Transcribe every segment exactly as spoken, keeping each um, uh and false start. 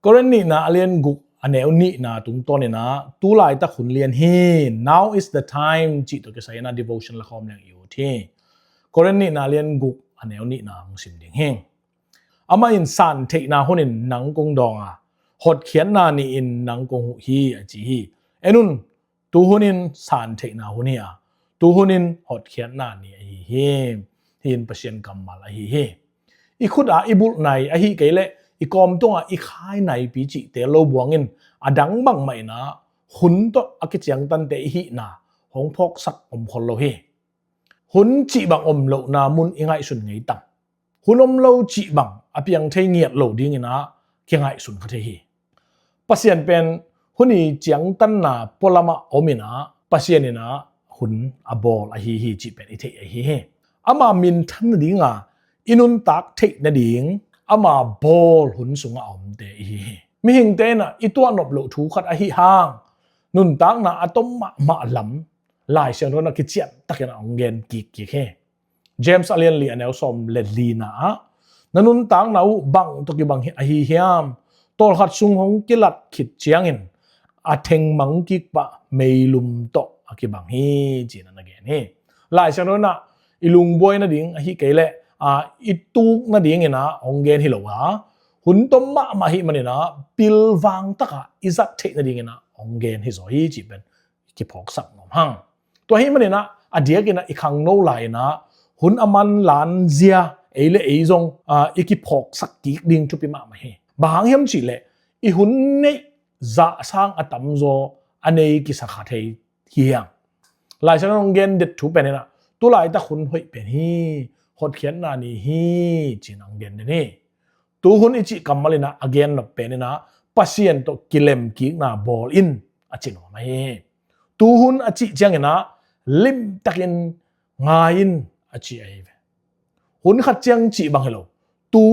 Korin nihna a lian guk a neu nihna tungtawninah tu laitak hun lian hi, now is the time cih tawh kisai inah devotion la khawm leng i ut hi. Korin nihna a lian guk a neu nihna hong sim ding hi. Amah in san theihna hunin nang kong dawng a, hotkhiatna ni-in nang kong huh hi a ci hi. En un, tu hunin san theihna hun hi a, tu hunin hotkhiatna ni ahi hi. Hi in Pasian kammal ahi hi. I khut ah i bulh nai ahi kei leh i kawm tungah i khai naipi cihte lo buangin a dang bangmah inah hun tawh a kiciangtante i hihna hong phawksak om khol lo hi. Hun cih bang om lohna mun i ngaihsun ngei tam. Hun om lo cih bang a piang thei ngiat lo dinginah kingaihsun kha thei hi. Pasian pen hun i ciangtanna pualamah om inah Pasian inah hun a bawl ahi hi cih pen i theih ahi hi. Ama minthan nadinga i nuntak theih nading ama bawl hun sungah a omte ihi hi. Mihingte inah i tuahnop loh thu khat ahi hang nuntakna a tom mahmah lam Lai Siangtho inah kician takin a hong gen kikkik hi. James a lian li a neu sawm le lina ah, na nuntakna uh bang tawh kibang hi- ahi hiam? Tawlkhat sung hong kilat khit ciangin a thengmang kik pah meilum tawh a kibang hi, ci-in a na gen hi. Lai Siangtho inah i lungbuai nading ahi kei leh a, i tuk nadinginah hong gen hi lo a, hun tom mahmah ahi maninah pilvang takah i zat theih nadinginah hong gen hi zaw hi cih pen kiphawksak nuam hang. Tua ahi maninah a diakinah i khangno lai-inah hun a manlan zia ei le ei zong, a, i kiphawksak kik ding thupi mahmah hi. Bang hang hiam cihleh i hun neih zah sang a tamzaw a nei kisa kha thei hi hiam? Lai Siangtho hong gen det thu pen inah tu laitak hun hoih pen hi, hotkhiatna ni hi, ci-in hong gen den hi. Tu hun i cih kammal inah a gen nop pen inah Pasian tawh kilemkikna bawl in a ci nuam ahi hi. Tu hun a cih cianginah limtakin ngai in a ci ahi ve. Hun khat ciang cih bang hi lo, tu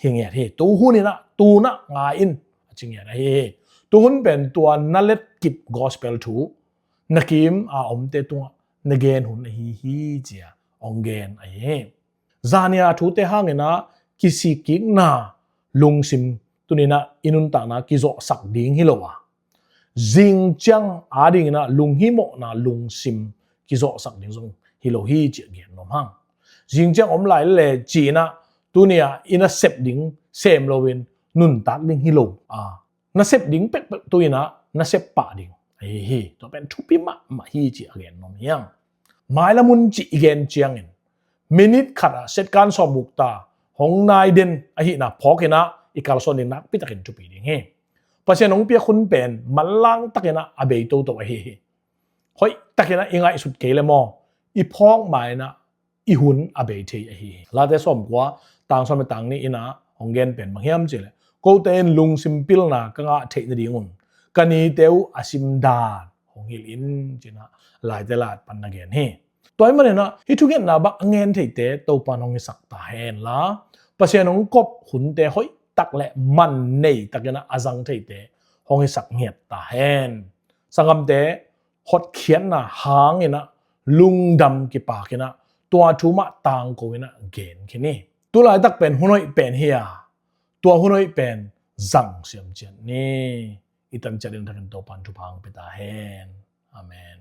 hi ngiat hi. Tu hun inah tunah ngai in a ci ngiat ahi hi. Tu hun pen tua na letkip gospel thu na kim a omte tungah na gen hun ahi hi, ci-a hong gen ahi hi. Zania thute hanginah kisikkikna lungsim tuninah i nuntakna kizawhsak ding hi lo a, zingciang adinginah lunghimawhna lungsim kizawhsak ding zong hi lo hi, ci-a gen nuam hang. Zingciang om lai le ci-inah tuni-ah i nasep ding sem loin nuntak ding hi lo a, nasep ding pekpek tu-inah nasep pah ding ahi hi. Tua pen thupi mahmah hi, ci-a gen nuam hi hang. Mailam hun cih i gen ciangin minit khatah setkan sawm bukta hong nai den ahihna phawkinah i kalsuan ding nakpitakin thupi ding hi. Pasian hong piak hun pen manlang takinah a bei toto ahi hi. Hoih takinah i ngaihsut kei le maw, i phawk ma-inah i hun a bei thei ahi hi. Late sawmkua, tang sawm le tang nih inah hong gen pen bang hiam cihleh, kote in lungsim pilna ka ngah theih nadingun ka nite uh a simdan hong hilh in, ci-inah Laite la pan na gen hi. Tua ahih maninah hih thungetna bang a ngen theite Topan hong hisak ta hen la, Pasian hong kop hunte hoih tak le man nei takinah a zang theite hong hisak ngiat ta hen. Sanggamte, hotkhiatna hanginah lungdam kipakinah tua thu mah tangko inah gen khin hi. Tu laitak pen hun hoih pen hi a, tua hun hoih pen zang siam ciat ni. I tan ciat ding takin Topan thupha hong pia ta hen. Amen.